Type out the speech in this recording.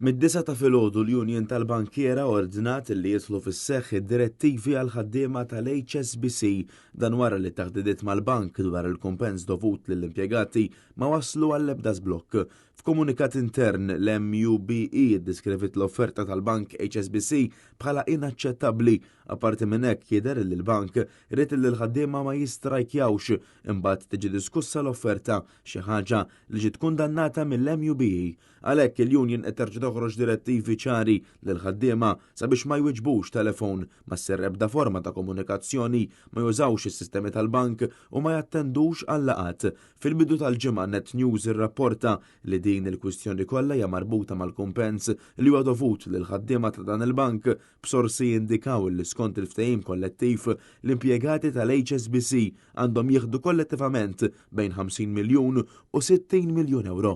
Mid-9 ta' filgħodu l-Union tal-Bankiera ordnat li jidħlu fis-seħħ id-direttivi għal ħaddiema tal-HSBC dan wara li taħdidiet mal-bank dwar il-kumpens dovut lill-impjegati ma waslu għall-ebda żblokk. F'komunikat intern l-MUBE ddiskrivit l-offerta tal-bank HSBC bħala inaċċettabbli. Apparti minn hekk jidher li l-bank ried li l-ħaddiema ma jistrajkjawx imbagħad tiġi diskussa l-offerta, xi ħaġa li ġiet kundannata mill-MUBE. Għalhekk il-union qed terġa' toħroġ direttivi ċari lill-ħaddiema sabiex ma jwiġbux telefon, ma ssir ebda forma ta' komunikazzjoni, ma jużawx is-sistemi tal-bank u ma jattendux għal-laqgħat. Fil-bidu tal-ġimgħa Net News irrapporta li din il-kwistjoni kollha hija marbuta mal-kumpens li huwa dovut lill-ħaddiema ta' dan il-bank, b'sorsi jindikaw li skont il-ftehim kollettiv l-impjegati tal-HSBC għandhom jieħdu kollettivament bejn 50 miljun u 60 miljun ewro.